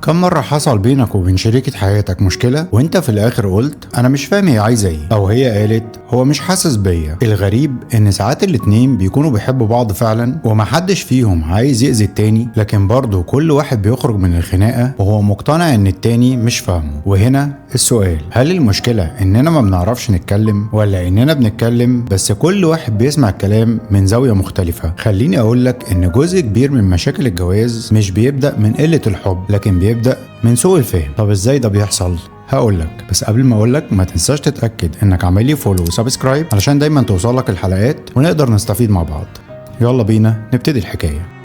كم مرة حصل بينك وبين شريكة حياتك مشكلة وانت في الاخر قلت انا مش فاهم هي عايزة ايه، او هي قالت هو مش حاسس بيا؟ الغريب ان ساعات الاتنين بيكونوا بيحبوا بعض فعلا ومحدش فيهم عايز يأذي التاني، لكن برضه كل واحد بيخرج من الخناقة وهو مقتنع ان التاني مش فاهمه. وهنا السؤال، هل المشكلة اننا ما بنعرفش نتكلم، ولا اننا بنتكلم بس كل واحد بيسمع الكلام من زاوية مختلفة؟ خليني اقولك ان جزء كبير من مشاكل الجواز مش بيبدأ من قلة الحب، لكن بيبدأ من سوء الفهم. طب ازاي ده بيحصل؟ هقولك، بس قبل ما اقولك ما تنساش تتأكد انك عامل لي follow و subscribe علشان دايما توصلك الحلقات ونقدر نستفيد مع بعض. يلا بينا نبتدي الحكاية.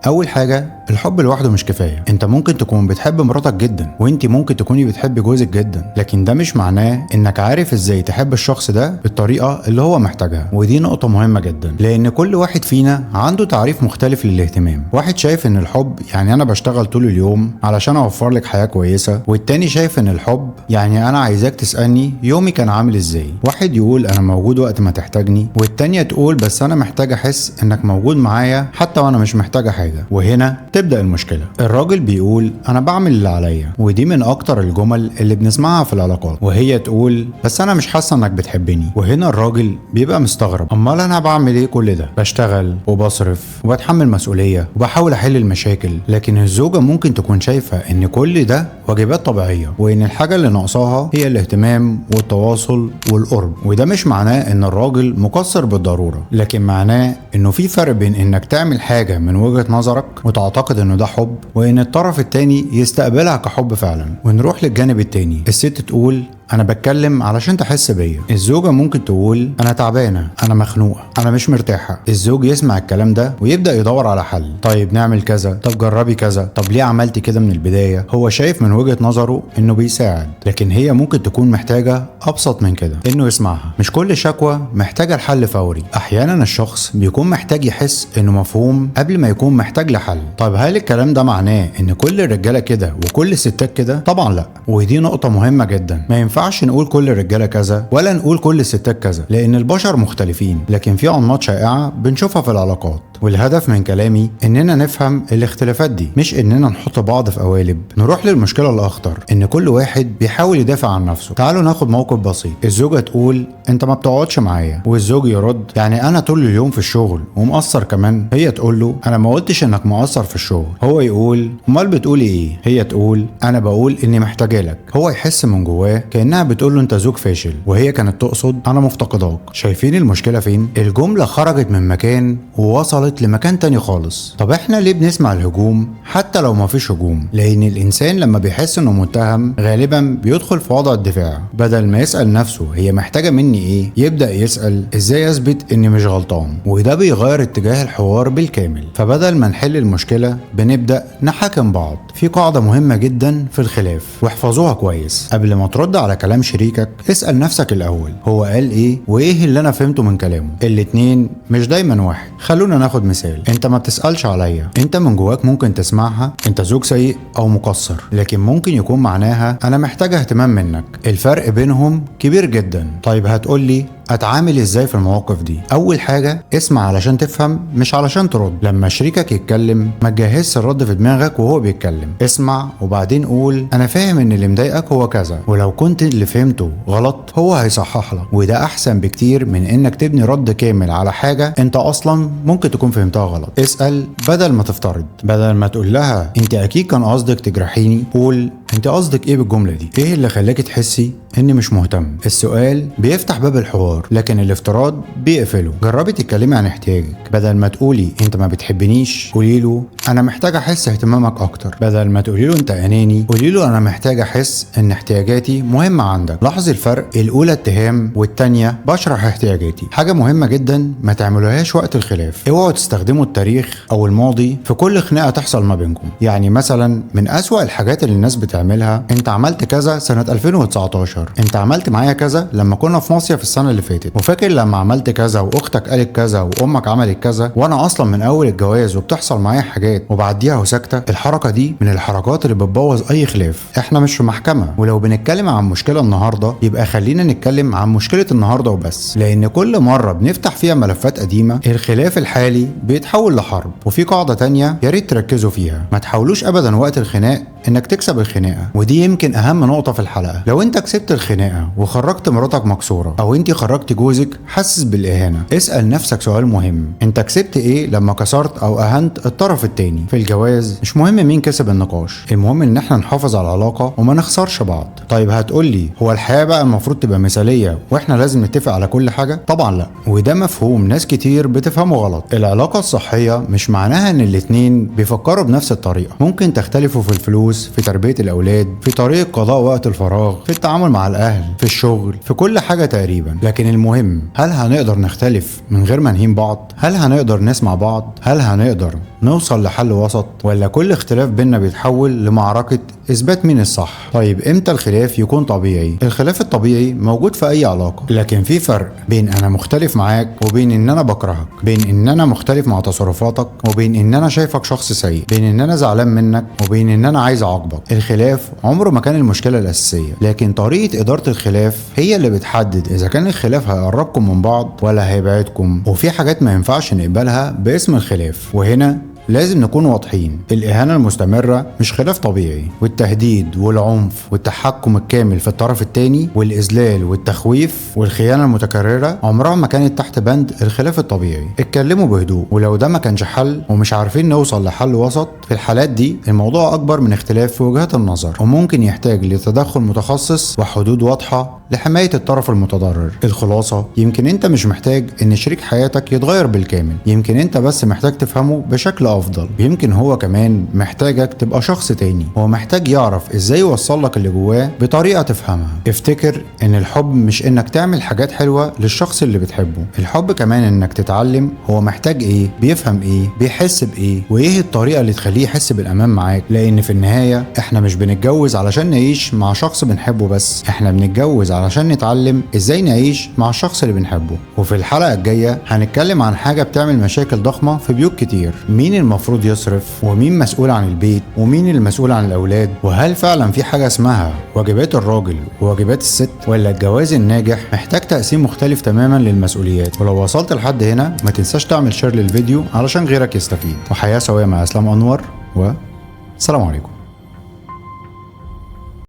اول حاجة، الحب لوحده مش كفاية. انت ممكن تكون بتحب مراتك جدا، وانت ممكن تكوني بتحبي جوزك جدا، لكن ده مش معناه انك عارف ازاي تحب الشخص ده بالطريقة اللي هو محتاجها. ودي نقطة مهمة جدا، لان كل واحد فينا عنده تعريف مختلف للاهتمام. واحد شايف ان الحب يعني انا بشتغل طول اليوم علشان اوفر لك حياة كويسة، والتاني شايف ان الحب يعني انا عايزاك تسألني يومي كان عامل ازاي. واحد يقول انا موجود وقت ما تحتاجني، والتانية تقول بس انا محتاج احس انك موجود معايا حتى وانا مش محتاجة حاجة. وهنا تبدأ المشكلة. الراجل بيقول أنا بعمل اللي عليا، ودي من أكتر الجمل اللي بنسمعها في العلاقات، وهي تقول بس أنا مش حاسة إنك بتحبني. وهنا الراجل بيبقى مستغرب، أمال أنا بعمل إيه كل ده؟ بشتغل وبصرف وبتحمل مسؤولية وبحاول أحل المشاكل. لكن الزوجة ممكن تكون شايفة إن كل ده واجبات طبيعية، وإن الحاجة اللي ناقصاها هي الاهتمام والتواصل والقرب. وده مش معناه إن الراجل مقصر بالضرورة، لكن معناه إنه في فرق بين إنك تعمل حاجة من وجهة نظرك وتعتقد انه ده حب، وان الطرف التاني يستقبلها كحب فعلا. ونروح للجانب التاني، الست تقول انا بتكلم علشان تحس بيا. الزوجة ممكن تقول انا تعبانة، انا مخنوقة، انا مش مرتاحة. الزوج يسمع الكلام ده ويبدأ يدور على حل. طيب نعمل كذا، طب جربي كذا، طب ليه عملتي كده من البداية؟ هو شايف من وجهة نظره انه بيساعد، لكن هي ممكن تكون محتاجة ابسط من كده، انه يسمعها. مش كل شكوى محتاجة الحل فوري، احيانا الشخص بيكون محتاج يحس انه مفهوم قبل ما يكون محتاج لحل. طيب هل الكلام ده معناه ان كل الرجالة كده وكل الستات كده؟ طبعا لا، ودي نقطة مهمة جدا. ما ينفعش نقول كل الرجالة كذا ولا نقول كل الستات كذا، لان البشر مختلفين، لكن في انماط شائعة بنشوفها في العلاقات. والهدف من كلامي اننا نفهم الاختلافات دي، مش اننا نحط بعض في قوالب. نروح للمشكلة الاخطر، ان كل واحد بيحاول يدافع عن نفسه. تعالوا ناخد موقف بسيط. الزوجة تقول انت ما بتقعدش معايا، والزوج يرد يعني انا طول اليوم في الشغل ومقصر كمان. هي تقول له انا ما قلتش انك مقصر في الشغل. هو يقول امال بتقولي ايه؟ هي تقول انا بقول اني محتاجه لك. هو يحس من جواه كانها بتقول له انت زوج فاشل، وهي كانت تقصد انا مفتقداك. شايفين المشكلة فين؟ الجملة خرجت من مكان ووصلت لمكان تاني خالص. طب احنا ليه بنسمع الهجوم حتى لو مفيش هجوم؟ لان الانسان لما بيحس انه متهم غالبا بيدخل في وضع الدفاع. بدل ما يسأل نفسه هي محتاجة مني ايه، يبدأ يسأل ازاي اثبت اني مش غلطان، وده بيغير اتجاه الحوار بالكامل. فبدل ما نحل المشكلة بنبدأ نحاكم بعض. في قاعدة مهمة جدا في الخلاف واحفظوها كويس، قبل ما ترد على كلام شريكك اسأل نفسك الاول هو قال ايه وايه اللي انا فهمته من كلامه. الاتنين مش دايما واحد. خلونا ناخد مثال. انت ما بتسألش عليا، انت من جواك ممكن تسمعها انت زوج سيء او مقصر، لكن ممكن يكون معناها انا محتاج اهتمام منك. الفرق بينهم كبير جدا. طيب هتقولي اتعامل ازاي في المواقف دي؟ اول حاجة اسمع علشان تفهم مش علشان ترد. لما شريكك يتكلم ما تجهزش الرد في دماغك وهو بيتكلم، اسمع وبعدين قول انا فاهم ان اللي مضايقك هو كذا، ولو كنت اللي فهمته غلط هو هيصحح لك. وده احسن بكتير من انك تبني رد كامل على حاجة انت اصلا ممكن تكون فهمتها غلط. اسأل بدل ما تفترض. بدل ما تقول لها انت اكيد كان قصدك تجرحيني، قول انت قصدك ايه بالجملة دي؟ ايه اللي خلاكي تحسي اني مش مهتم؟ السؤال بيفتح باب الحوار، لكن الافتراض بيقفله. جربي تتكلمي عن احتياجك. بدل ما تقولي انت ما بتحبنيش، قولي له انا محتاج احس اهتمامك اكتر. بدل ما تقولي له انت اناني، قولي له انا محتاج احس ان احتياجاتي مهمة عندك. لاحظي الفرق، الاولى اتهام والتانية بشرح احتياجاتي. حاجة مهمة جدا ما تعملوهاش وقت الخلاف، اوعوا تستخدموا التاريخ او الماضي في كل خناقه تحصل ما بينكم. يعني مثلا من اسوأ الحاجات اللي الناس بتعملها بتعملها، انت عملت كذا سنة 2019، انت عملت معايا كذا لما كنا في مصيف السنة اللي فاتت، وفاكر لما عملت كذا واختك قالت كذا وامك عملت كذا، وانا اصلا من اول الجواز وبتحصل معايا حاجات وبعديها وساكتة. الحركة دي من الحركات اللي بتبوظ اي خلاف. احنا مش في محكمة، ولو بنتكلم عن مشكلة النهاردة يبقى خلينا نتكلم عن مشكلة النهاردة وبس، لان كل مرة بنفتح فيها ملفات قديمة الخلاف الحالي بيتحول لحرب. وفي قاعدة تانية يا ريت تركزوا فيها، ما تحاولوش ابدا وقت الخناق انك تكسب الخناقة، ودي يمكن اهم نقطة في الحلقة. لو انت كسبت الخناقة وخرجت مراتك مكسورة، او انت خرجت جوزك حاسس بالاهانه، اسال نفسك سؤال مهم: انت كسبت ايه لما كسرت او اهنت الطرف التاني؟ في الجواز مش مهم مين كسب النقاش، المهم ان احنا نحافظ على العلاقة وما نخسرش بعض. طيب هتقولي هو الحياة بقى المفروض تبقى مثاليه واحنا لازم نتفق على كل حاجة؟ طبعا لا، وده مفهوم ناس كتير بتفهمه غلط. العلاقة الصحية مش معناها ان الاتنين بيفكروا بنفس الطريقة، ممكن تختلفوا في الفلوس، في تربية الأولاد، في طريقة قضاء وقت الفراغ، في التعامل مع الأهل، في الشغل، في كل حاجة تقريبا. لكن المهم، هل هنقدر نختلف من غير ما نهين بعض؟ هل هنقدر نسمع بعض؟ هل هنقدر نوصل لحل وسط؟ ولا كل اختلاف بينا بيتحول لمعركة إثبات مين الصح؟ طيب إمتى الخلاف يكون طبيعي؟ الخلاف الطبيعي موجود في أي علاقة، لكن في فرق بين أنا مختلف معاك وبين إن أنا بكرهك، بين إن أنا مختلف مع تصرفاتك وبين إن أنا شايفك شخص سيء، بين إن أنا زعلان منك وبين إن أنا عايز أعاقبك. الخلاف عمره ما كان المشكلة الأساسية، لكن طريقة إدارة الخلاف هي اللي بتحدد إذا كان الخلاف هيقربكم من بعض ولا هيبعدكم. وفي حاجات ما ينفعش نقبلها باسم الخلاف، وهنا لازم نكون واضحين. الإهانة المستمرة مش خلاف طبيعي، والتهديد والعنف والتحكم الكامل في الطرف التاني والإذلال والتخويف والخيانة المتكررة عمرها ما كانت تحت بند الخلاف الطبيعي. اتكلموا بهدوء، ولو ده ما كانش حل ومش عارفين نوصل لحل وسط، في الحالات دي الموضوع أكبر من اختلاف في وجهات النظر، وممكن يحتاج لتدخل متخصص وحدود واضحة لحماية الطرف المتضرر. الخلاصة، يمكن انت مش محتاج ان شريك حياتك يتغير بالكامل، يمكن انت بس محتاج تفهمه بشكل افضل، يمكن هو كمان محتاجك تبقى شخص تاني، هو محتاج يعرف ازاي يوصلك اللي جواه بطريقة تفهمها. افتكر ان الحب مش انك تعمل حاجات حلوة للشخص اللي بتحبه، الحب كمان انك تتعلم هو محتاج ايه، بيفهم ايه، بيحس بايه، وايه الطريقة اللي تخليه يحس بالامان معاك. لان في النهاية احنا مش بنتجوز علشان نعيش مع شخص بنحبه بس، احنا بنتجوز علشان نتعلم ازاي نعيش مع الشخص اللي بنحبه. وفي الحلقة الجاية هنتكلم عن حاجة بتعمل مشاكل ضخمة في بيوت كتير: مين المفروض يصرف، ومين مسؤول عن البيت، ومين المسؤول عن الأولاد، وهل فعلا في حاجة اسمها واجبات الراجل وواجبات الست، ولا الجواز الناجح محتاج تقسيم مختلف تماما للمسؤوليات. ولو وصلت لحد هنا ما تنساش تعمل share للفيديو علشان غيرك يستفيد. وحياة سوية مع اسلام أنور، والسلام عليكم.